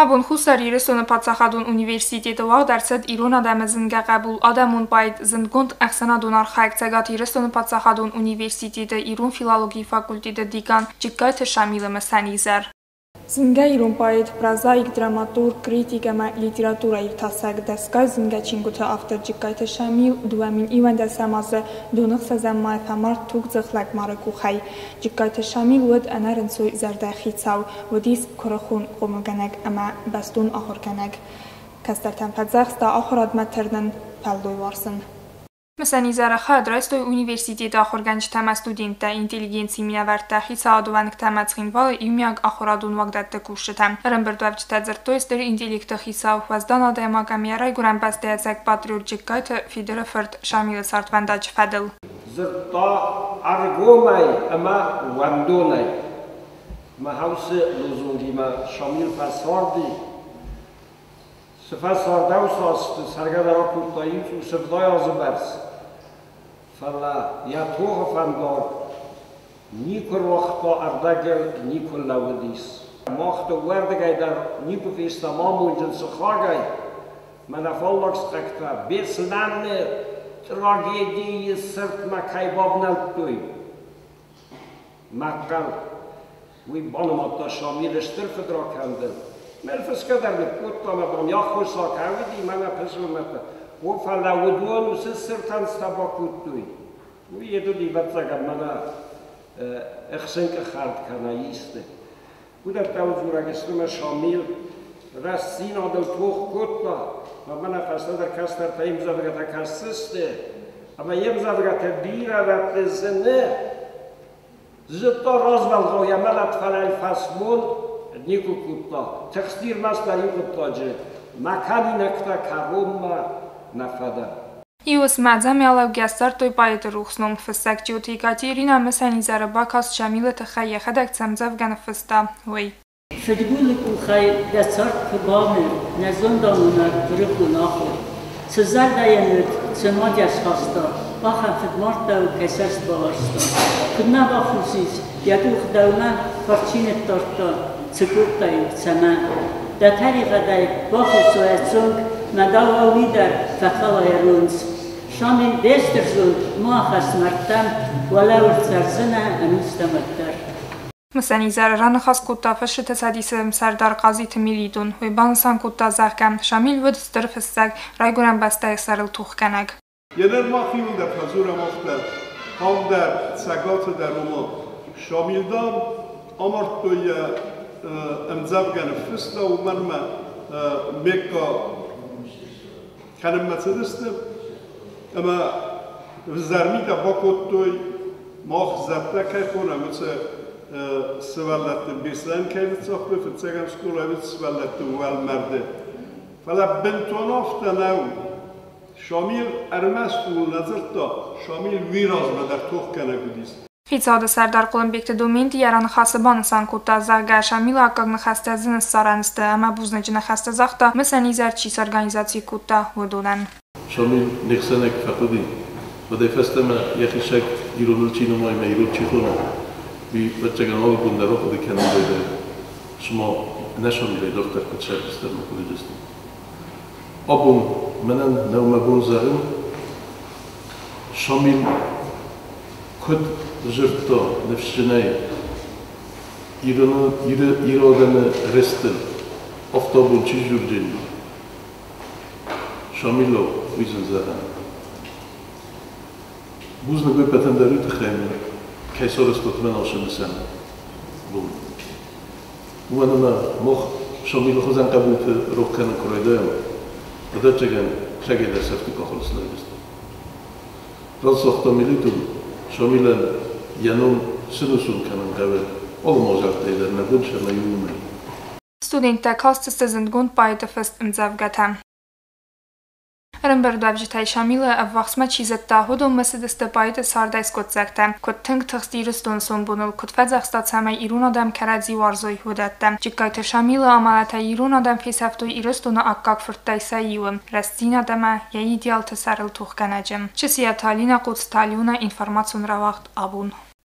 Абон Хуссар Ирыстоны паддзахадон университеты уагъд ӕрцыд ирон адӕмы зынгӕ хъӕбул, адӕмон поэт, зындгонд ӕхсӕнадон архайӕг Цӕгат Ирыстоны паддзахадон университеты ирон филологийы факультеты декан Джыккайты Шамилы мысӕн изӕр. Зынгӕ ирон поэт, прозаик, драматург, критик ӕмӕ литературӕиртасӕг, дӕсгай зынгӕ чингуыты автор Джыккайты Шамил 2021 азы доны ӕхсӕзӕм мӕй фӕмард тугдзых лӕгмары къухӕй. Джыккайты Шамил уыд ӕнӕрынцой зӕрдӕ хицау, уыдис куырыхон хъомылгӕнӕг ӕмӕ бӕстон ахуыргӕнӕг. Кӕстӕртӕн фӕдзӕхста ахуырадмӕ тырнын, фӕллой уарзын. Мысӕн изӕры хӕд райстой университеты ахуыргӕнджытӕ ӕмӕ студенттӕ, интеллигенцийы минӕвӕрттӕ, хицауады уӕнгтӕ ӕмӕ Цхинвалы иумиаг ахуырадон уагдӕтты кусджытӕ. Ӕрӕмбырдуӕвджытӕ дзырдтой стыр интеллекты хицау, уӕздан адӕймаг ӕмӕ йӕ райгуырӕн бӕстӕйы ӕцӕг патриот Джыккайты Федыры фырт Шамилы цардвӕндаджы фӕдыл. Дзырдта ӕргомӕй ӕмӕ уӕндонӕй. Мӕ хаусы лозунгимӕ Шамил фӕцарди. Цы фӕцардӕусасты цӕргӕ дӕр акодта иу цъус 70 азы бӕрц. Фӕлӕ йӕ тохы фӕндаг никуы руагъта ӕрдӕгыл, никуы лӕууыдис. Мах дыууӕрдыгӕй дӕр никуы фестӕм амондджын сыхагӕй. Мӕнӕ фаллаг сыхӕгтӕ Беслӕны трагедийы цыртмӕ кӕй бавнӕлдтой. Мӕхъхъӕл уый банымадта Шамилы стыр фыдракӕндыл. Мӕн фысгӕ дӕр ныккодта ӕмӕ дам, йӕ аххосаг уыди мӕнӕ пысылмӕттӕ. О, фӕлӕ уыдон уыцы цыртӕн цытӕ бакодтой, уый йед уыди, ӕвӕццӕгӕн, мӕнӕ ӕхсынкъы хӕрд кӕнӕ исты. Уыдӕттӕ дзурӕг сты ӕмӕ Шамил рӕстдзинадыл тох кодта, ӕмӕ мӕнӕ фӕстӕдӕр кӕстӕртӕ йе мдзӕвгӕтӕ кӕсдзысты, ӕмӕ йе мдзӕвгӕтӕ бирӕ рӕтты зыны. Зыдта развӕлгъау йӕ мӕлӕт, фӕлӕ йыл фӕсмон никуы кодта. Тыхсти ӕрмӕстдӕр иу хъуыддаджы: мӕ кӕнинӕгтӕ кӕронмӕ нӕ фӕдӕн. Иу уысмӕ ӕдзӕмӕлӕугӕ ссардтой поэты рухс ном. Фыссӕг Джиоты Екатеринӕ мысӕн изӕры бакаст Шамилы тыххӕй йӕхӕдӕг цы ӕмдзӕвгӕ ныффыста, уый. Фыдгулы къухӕй дӕ цард куы бамыр, нӕ зондамонӕг куырыхон ахуыр. Цы зӕрдӕйӕн уыд, цы мадӕ схаста, ахӕм фыдмардтау кӕй цӕст бауарзта. Куыд нӕ бахусис, йӕ къух дӕумӕ фӕрт чи ныддардта, цы кодтай, цӕмӕ? Дӕ тӕригъӕдӕй бахусо ӕ цонг, мӕ дӕуау уый дӕр фӕхала йӕ рондз. Шамил, де стыр зонд ма ахӕсс мӕрдтӕм, уӕлӕуыл цӕрдзынӕ ӕнустӕм уӕддӕр. Мысӕн изӕры раныхас кодта Фысджыты цӕдисы сӕрдар Хъазиты Мелитон. Уый банысан кодта, зӕгъгӕ, Шамил уыд стыр фыссӕг, райгуырӕн бӕстӕйы сӕрыл тохгӕнӕг. Енер мах иуылдӕр фӕдзурӕм афтӕ, ам дӕр, Цӕгаты дӕр ома Шамил дам амардтой йӕ ӕмдзӕвгӕ ныффыста, уымӕн ӕмӕ Мекка кӕнынмӕ цыдысты ӕмӕ ӕвзӕр митӕ бакодтой, мах зӕдтӕ кӕй хонӕм, уыцы сывӕллӕтты Беслӕн кӕй ныццагътой, фыццӕгӕм скъолайы уыцы сывӕллӕтты уӕлмӕрды. Фӕлӕ бынтон афтӕ нӕу. Шамил ӕрмӕст ууыл нӕ дзырдта, Шамил уый размӕ дӕр тохгӕнӕг уыдис. Хицауады сӕрдар Хъуылымбегты Доменти йӕ раныхасы банысан кодта, зӕгъгӕ, Шамилы аккаг ныхӕстӕ зын ссарӕн сты ӕмӕ бузныджы ныхӕстӕ загъта, мысӕн изӕр чи сорганизаци кодта, уыдонӕн. Шамил не хсӕнӕг фӕхъуыди, уӕдӕй фӕстӕмӕ йӕхи сӕг ироныл чи нымайы ӕмӕ ирон чи хоны, уый, ӕвӕццӕгӕн, алы бон дӕр ахъуыды кӕнын райдайы, цыма нӕ Шамилӕй дарддӕр куыд сӕрыстыр ӕмӕ куыд уыдысты. Абон мӕнӕн нӕу мӕ бон зӕгъын, Шамил куыд дзырдта ныфсджынӕй Иры адӕмы рӕзтыл, афтӕ абон чи сдзурдзӕни? Шамилау уый зын зӕгъӕн. Бузныг уе ппӕтӕн дӕр уый тыххӕй, ӕмӕ кӕй сарӕзтат мӕн ацы мысӕн бон. Уымӕн ӕмӕ мах Шамилы хуызӕн хъӕбулты рох кӕнын куы райдайӕм, ӕвӕццӕгӕн, сӕгӕй дӕр сӕфты къахыл слӕудзыстӕм. Рацагъта Мелитон, Шамилӕн йӕ ном сынусон кӕнын хъӕуы алы мадзӕлттӕй дӕр нӕ бон цӕмӕй у, уымӕй. Студенттӕ кастысты зындгонд поэты фыст ӕмдзӕвгӕтӕ. Ӕрӕмбырдуӕвджытӕй Шамилы ӕввахсмӕ чи зыдта, уыдонмӕ цыдысты поэты цардӕй скъуыддзӕгтӕ, куыд тынг тыхст Ирыстоны сомбоныл, куыд фӕдзӕхста, цӕмӕй ирон адӕм кӕрӕдзи уарзой, уыдӕттӕ. Джыккайты Шамилы амӕлӕтӕй ирон адӕм фесӕфтой Ирыстоны аккаг фырттӕй сӕ иуы, рӕстдзинад ӕмӕ йӕ идеалты сӕрыл тохгӕнӕджы. Чысиаты Алинӕ, Хъоцыты Алёнӕ, информацион рауагъд «Абон».